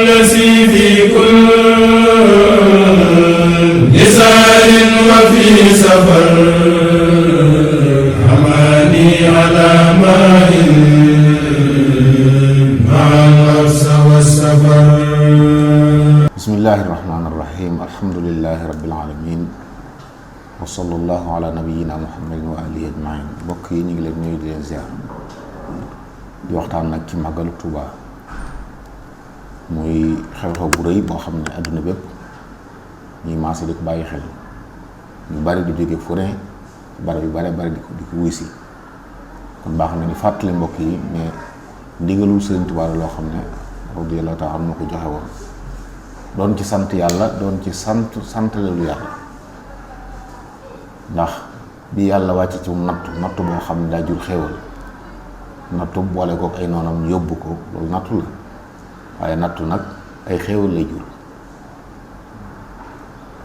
الذي في كل نزال وفي سفر حماني على ماء مع الغرس والسفر. بسم الله الرحمن الرحيم. الحمد لله رب العالمين wa sallallahu ala nabiyyina muhammadin wa alihi ajmain. mbokk yi ñu ngi leen nuyu di leen ziar di waxtaan nag ci màggalu Tuuba muy xew-xew bu rëy boo xam ne adduna bépp ñuy maase di ko bàyyi xel, ñu bari di jóge fu ne bari yu bari di ko wuy si. kon baax na ni fàttali mbokk yi mais ndigalul Sëriñ Tuuba loo xam ne radiyallahu ta'ala moo ko joxe woon, doon ci sant yàlla, doon ci santaleelu yàlla. ndax bi yàlla wàcc ci nattu boo xam ne daa jur xéewal, nattu boole kook ay noonam yóbbu ko, loolu nattu la, waaye nattu nag ay xéewal lay jur.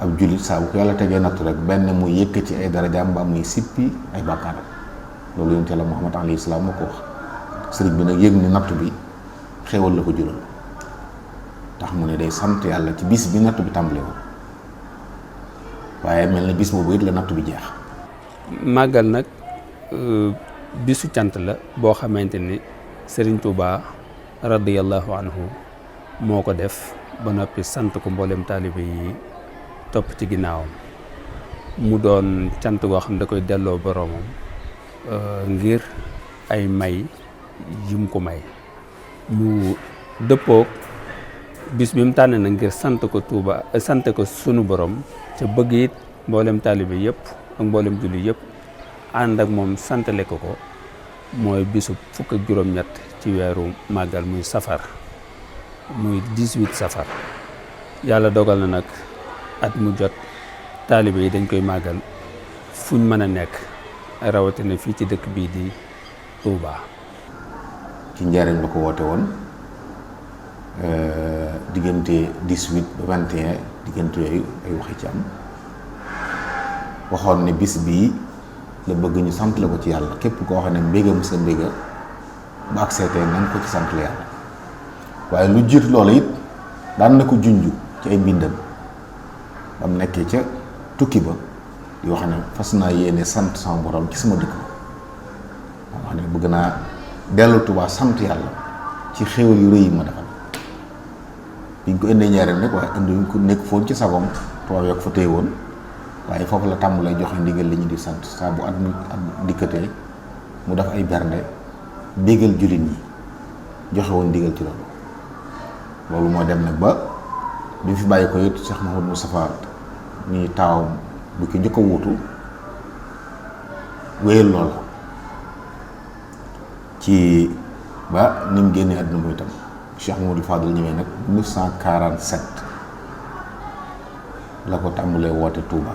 ab jullit saa bu ko yàlla tegee nattu rek benn muy yëkkati ay darajaam ba muy sippi ay bàkkaaram. loolu yonent Yàlla Muhammad alayhi salaam moo ko wax. sëriñ bi nag yëg ni nattu bi xéewal la ko jural, tax mu ne day sant yàlla ci bis bi nattu bi tàmbale woon, waaye mel na bis boobu it la nattu bi jeex. màggal nag bisu cant la boo xamante ni Serigne Touba radiyallahu anhu moo ko def ba noppi sant ko mboolem taalibe yi topp ci ginnaawam. mu doon cant goo xam ne da koy delloo boroomam ngir ay may yim ko may. mu dëppook bis bi mu tànn na ngir sant ko Touba, sant ko sunu borom, ca bëgg it mboolem taalibe yëpp ak mboolem julli yëpp ànd ak moom santale ko ko, mooy bisu fukk ak juróom-ñett ci weeru màggal muy safar, muy 18 safar. yàlla dogal na nag at mu jot taalibe yi dañ koy màggal fuñ mën a nekk, rawatina fii ci dëkk bii di Touba. ci njariñ la ko woote woon diggante 18 ba 21, diggante yooyu ay waxi ci am. waxoon ne bis bii la bëgg ñu sant la ko ci yàlla, képp koo xam ne mbégam sa mbéga bu accepté nañ ko ci sant la yàlla. waaye lu jiitu loola it daan na ko junj ci ay mbindam ba mu nekkee ca tukki ba di wax ne fas naa yéene sant sama borom ci sama dëkk ba wax ne bëgg naa dellu Tuubaa sant yàlla ci xéwal yu rëy yi ma defal. biñ ko indee ñaareel nag waaye indi ñu ko nekk foon ci sagom tubaab yoo ko fa téye woon, waaye foofu la tàmm lay joxe ndigal li ñu di sant saa bu at dikkatee mu def ay bernde bégal jullit ñi, joxe woon ndigal ci loolu. loolu moo dem nag ba bi fi bàyyi ko it Cheikh Mouhamadou Moustapha ñuy taawam bu ki njëkk a wuutu wéyal loola ci ba ni mu génnee àdduna mooy tam Cheikh Mouhamadou Fadal ñëwee nag 1947 la ko tàmbalee woote Touba.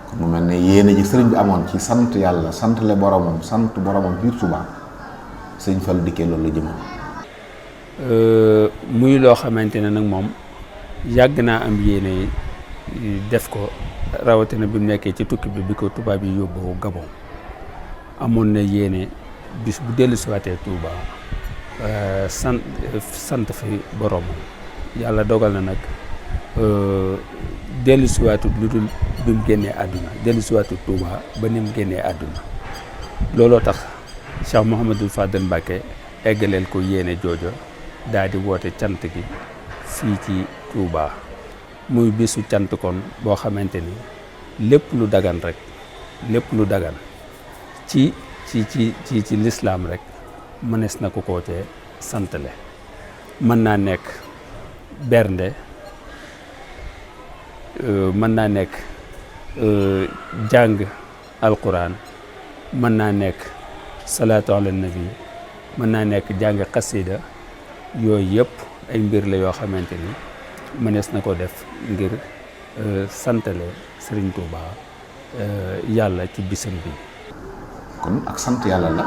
kon mu mel ne yéene ji sëriñ bi amoon ci sant yàlla, santale boromam, sant boromam biir Touba, sëriñ Fallu dikkee loolu la jëmal. muy loo xamante ne nag moom yàgg naa am yéene def ko, rawatina bi mu nekkee ci tukki bi ko tubaab yi yóbbu Gabon. amoon na yéene bis bu dellu siwaatee Touba sant fi boromam. yàlla dogal na nag dellu siwaatut lu dul bi mu génnee àdduna, dellu siwaatut Touba ba ni mu génnee àdduna. looloo tax Cheikh Mouhamadou Fadel Mbacké eggaleel ko yéene joojo, daal di woote cant gi fii ci Touba. muy bisu cant kon boo xamante ni lépp lu dagan rek, lépp lu dagan ci lislaam rek mënees na ko koo cee santale. mën naa nekk bernde, mën naa nekk jàng alquran, mën naa nekk salaatu ala nabi, mën naa nekk jàng xasida. yooyu yëpp ay mbir la yoo xamante ni mënees na ko def ngir santale Serigne Touba yàlla ci bisam bi. kon ak sant yàlla la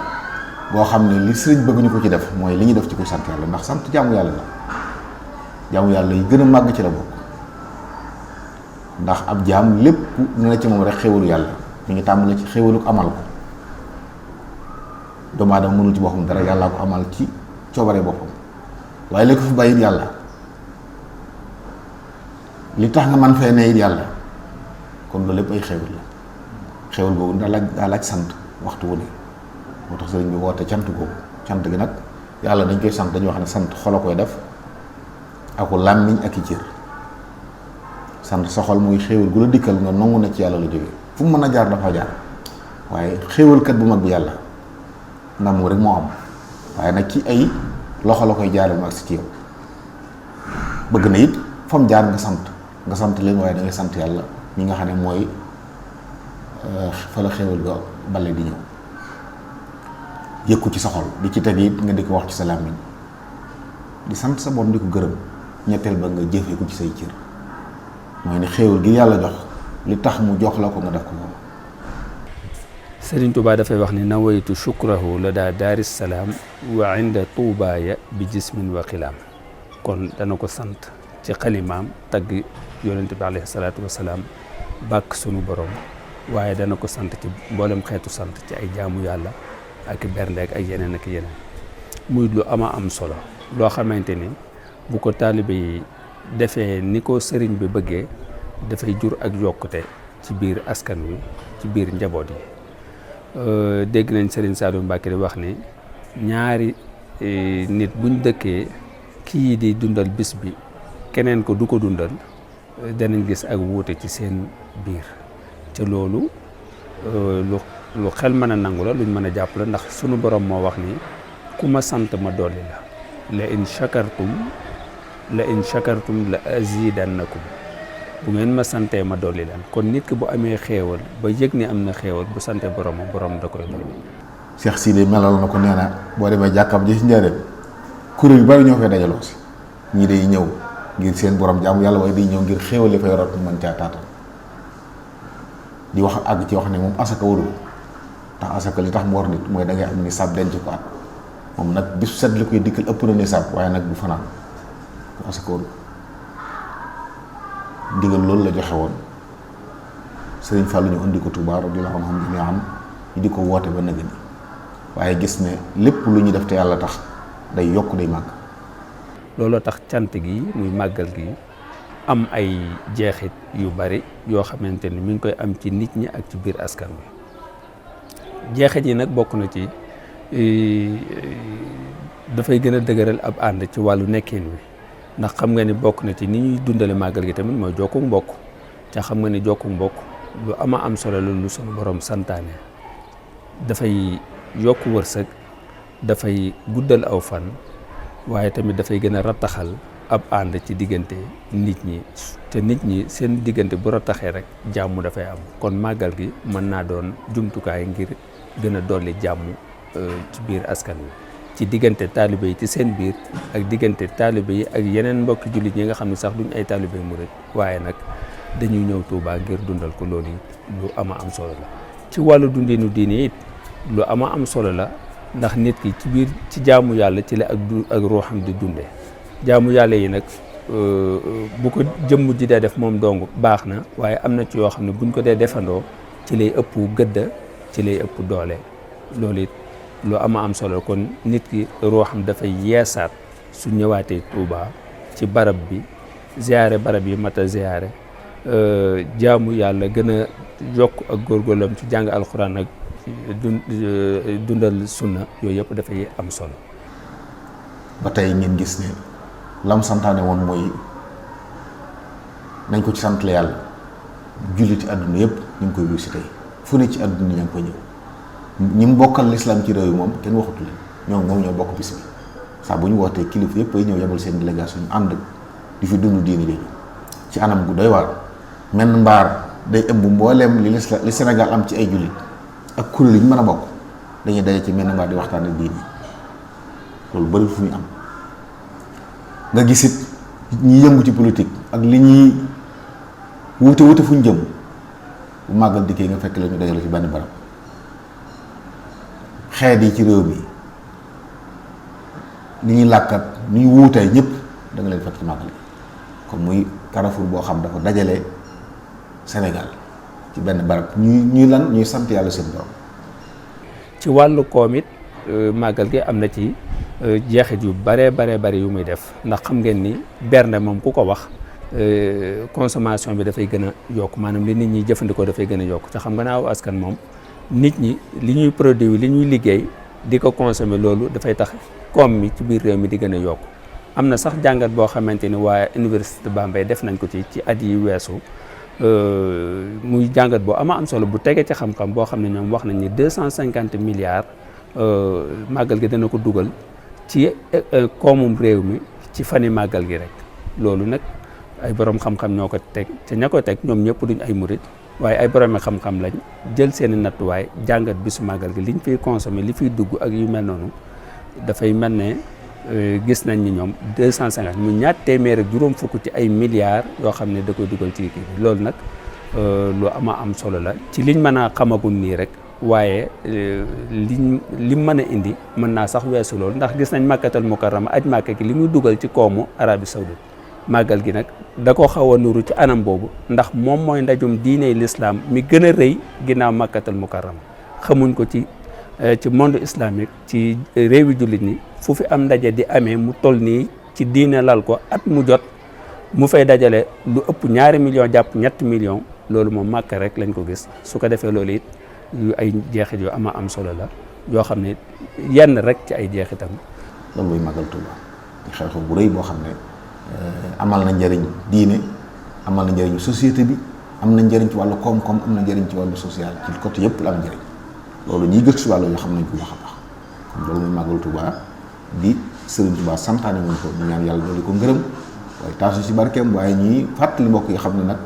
boo xam ne li sëriñ bëgg ñu ko ci def mooy li ñuy def ci ko sant yàlla, ndax sant jaamu yàlla la. jaamu yàlla yi gën a màgg ci la bokk, ndax ab jaam lépp ne na ci moom rek xéwalu yàlla mi ngi tàmbale ci xéwalu amal ko. doomu aadama mënul ci boppam dara, yàllaa ko amal ci coobare boppam. waaye léegi ko fi bàyyi yàlla li tax nga man fee ne it yàlla kon loolu lépp ay xéewal la xéewal boobu daa laaj sant waxtu wu ne moo tax sëriñ bi woote cant googu cant gi nag yàlla dañ koy sant dañuy wax ne sant xol a koy def aku làmmiñ ak i cër sant sa xol muy xéewal gu la dikkal nga nangu na ci yàlla la jógee fu mu mën a jaar dafa jaar waaye xéewalkat bu mag bi yàlla ndam rek moo am waaye nag ci ay loxo la koy jaare mu agsi ci yow bëgg na it fam jaar nga sant leen waaye da ngay sant yàlla ñi nga xam ne mooy fa la xéewal ga bale di ñëw yëkku ci sa xol di ci teg it nga di ko wax ci sa làmmiñ di sant sa borom di ko gërëm ñetteel ba nga jëfee ko ci say cër mooy ne xéewal gi yàlla jox li tax mu jox la ko nga def ko moom. Sëriñ Tuubaa dafay wax ni nawaytu shukrahu la daa daaris salaam wa inda tuubaaya bi jismin wa xilaam kon dana ko sant ci xalimaam tagg yonente bi alayhi salaatu wasalaam bàkk sunu borom waaye dana ko sant ci mboolem xeetu sant ci ay jaamu yàlla ak bernde ak yeneen ak yeneen muy lu ama am solo loo xamante ni bu ko taalibe yi defee ni ko sëriñ bi bëggee dafay jur ak yokkute ci biir askan wi ci biir njaboot yi dégg nañ sëriñ Saliou Mbacke di wax ni ñaari nit buñ dëkkee kii di dundal bis bi keneen ko du ko dundal danañ gis ak wuute ci seen biir te loolu lu xel mën a nangu la luñ mën a jàpp la ndax sunu borom moo wax ni ku ma sant ma dolli la la in shakartum la azidannakum bu ngeen ma santee ma dolli leen kon nit ki bu amee xéewal ba yëg ni am na xéewal bu sante borom da koy dolli. Cheikh Sidi melal na ko nee na boo demee jàkkam ji ci njëriñ kuréel yu bari ñoo fay dajaloo si ñii day ñëw ngir seen borom jaamu yàlla waaye day ñëw ngir xéewal li fay rot mën caa taatal di wax àgg ci wax ne moom asaka waru ndax asaka li tax mu war nit mooy da ngay am ni sab denc ko at moom nag bisu set li koy dikkal ëpp na ni sab waaye nag bu fanaan asaka waru ndigal loolu la joxe woon Sëriñ Fallu ñu indi ko Tuubaa radiyallaahu anhum jamii'an ñu di ko woote ba nëgg ni waaye gis ne lépp lu ñu def te yàlla tax day yokk day màgg. looloo tax cant gi muy màggal gi am ay jeexit yu bari yoo xamante ni mi ngi koy am ci nit ñi ak ci biir askan wi jeexit yi nag bokk na ci dafay gën a dëgëral ab ànd ci wàllu nekkin wi ndax xam nga ni bokk na ci ni ñuy dundale màggal gi tamit mooy jokku mbokk ca xam nga ni jokku mbokk lu ama am solo la lu sunu borom santaane dafay yokk wërsëg dafay guddal aw fan waaye tamit dafay gën a rattaxal ab ànd ci diggante nit ñi te nit ñi seen diggante bu rattaxee rek jàmm dafay am kon màggal gi mën naa doon jumtukaay ngir gën a dolli jàmm ci biir askan wi ci diggante taalibe yi ci seen biir ak diggante taalibe yi ak yeneen mbokki jullit ñi nga xam ne sax duñ ay taalibe murit waaye nag dañuy ñëw Tuubaa ngir dundal ko loolu lu ama am solo la ci wàllu dundinu diine it lu ama am solo la ndax nit ki ci biir ci jaamu yàlla ci la ak ruuxam di dunde jaamu yàlla yi nag bu ko jëmm ji dee def moom dong baax na waaye am na ci yoo xam ne buñ ko dee defandoo ci lay ëpp gëdda ci lay ëpp doole loolu it lu ama am solo kon nit ki ruuxam dafay yeesaat su ñëwaatee Tuubaa ci barab bi ziyaare barab yi mat a ziyaare jaamu yàlla gën a yokk ak góorgóorlam ci jàng alxuraan ak dundal sunna yooyu yëpp dafay am solo. ba tey ngeen gis ne lam santaane woon mooy nañ ko ci sant la yàlla julliti àdduna yëpp ñu ngi koy wuyu si tey fu ne ci àdduna ña ngi koy ñëw ñi mu bokkal lislaam ci réew yi moom kenn waxatu leen moom ñoo bokk bis bi saa bu ñu wootee kilifa yëpp ay ñëw yebal seen délégation ñu ànd di fi dund diini jooju ci anam gu doy waar menn mbaar day ëmb mbooleem li Sénégal am ci ay jullit ak kuréel yi ñu mën a bokk dañuy daje ci menn mbaar di waxtaan ak diini loolu bëri fu muy am nga gisit ñi yëngu ci politique ak li ñuy wute fu ñu jëm bu màggal dikkee nga fekk la ñu dajale ci benn barab xeet yi ci réew mi ni ñuy làkkat ni ñuy wuutee ñëpp da nga leen fekk ci màggal gi kon muy Carrefour boo xam dafa dajale Sénégal ci benn barab ñuy sant yàlla seen borom. ci wàllu koom it màggal gi am na ci jeexit yu bare yu muy def ndax xam ngeen ni bernde moom ku ko wax consommation bi dafay gën a yokk, maanaam li nit ñi jëfandikoo dafay gën a yokk. te xam nga naaw askan moom nit ñi li ñuy produit li ñuy liggéey di ko consommer, loolu dafay tax koom mi ci biir réew mi di gën a yokk. am na sax jàngat boo xamante ni waaye université Bambey def nañ ko ci at yi weesu, muy jàngat boo am solo bu tegee ci xam-xam boo xam ne ñoom wax nañ ni 250 milliards màggal gi dana ko dugal ci koomum réew mi ci fani màggal gi rek. loolu nag ay borom xam-xam ñoo ko teg te ña ko teg ñoom ñëpp duñ ay murit, waaye ay borom xam-xam lañ jël seen i nattuwaay jàngat bisu màggal gi liñ fiy consommer li fiy dugg ak yu mel noonu, dafay mel ne gis nañ ni ñoom 250 mu ñaat téeméer ak juróom fukk ci ay milliards yoo xam ne da koy dugal ci kii bi. loolu nag lu am solo la ci liñ mën a xamagum nii rek, waaye lim mën a indi mën naa sax weesu loolu, ndax gis nañ Makkatal Mukarrama aj Makka gi li muy dugal ci koomu Arabie Saoudite. màggal gi nag da ko xaw a nuru ci anam boobu, ndax moom mooy ndajum diiney l'islam mi gën a rëy ginnaaw Makkatal Mukarrama. xamuñ ko ci monde islamique ci réewi jullit ni fu fi am ndaje di amee mu toll nii ci diine lal ko at mu jot mu fay dajale lu ëpp 2 millions jàpp 3 millions. loolu moom Makka rek lañ ko gis. su ko defee loolu it yu ay jeexit yu am solo la yoo xam ne yenn rek ci ay jeexitam. loolu mooy màggal Tuuba xew-xew bu rëy boo xam ne amal na njëriñ diine, amal na njëriñ société bi, am na njëriñ ci wàllu koom-koom, am na njëriñ ci wàllu social, ci côté yëpp la am njëriñ. loolu ñiy gëstu wàllu yoo xam nañ ko wax a baax. kon loolu mooy màggal Tuuba di Sëriñ Tuuba santaane wuñ ko, ñu ñaan yàlla dooli ko ngërëm waaye taasu ci barkeem, waaye ñuy fàttali mbokk yi xam ne nag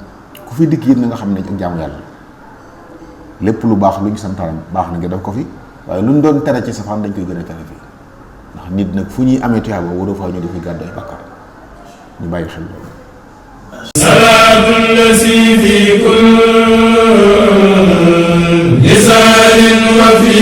ku fi dikk yéen na nga xam ne ak jaamu yàlla lépp lu baax lu ñu santaane baax na nga def ko fi, waaye lu ñu doon tere ci safaan dañ koy gën a tere fii. ndax nit nag fu ñuy amee tuyaaba waroo faa ñu di fi gàddu ay bàkkaar, ñu bàyyi xel loolu. salaatu llazi fi kulli lisaanin wa fi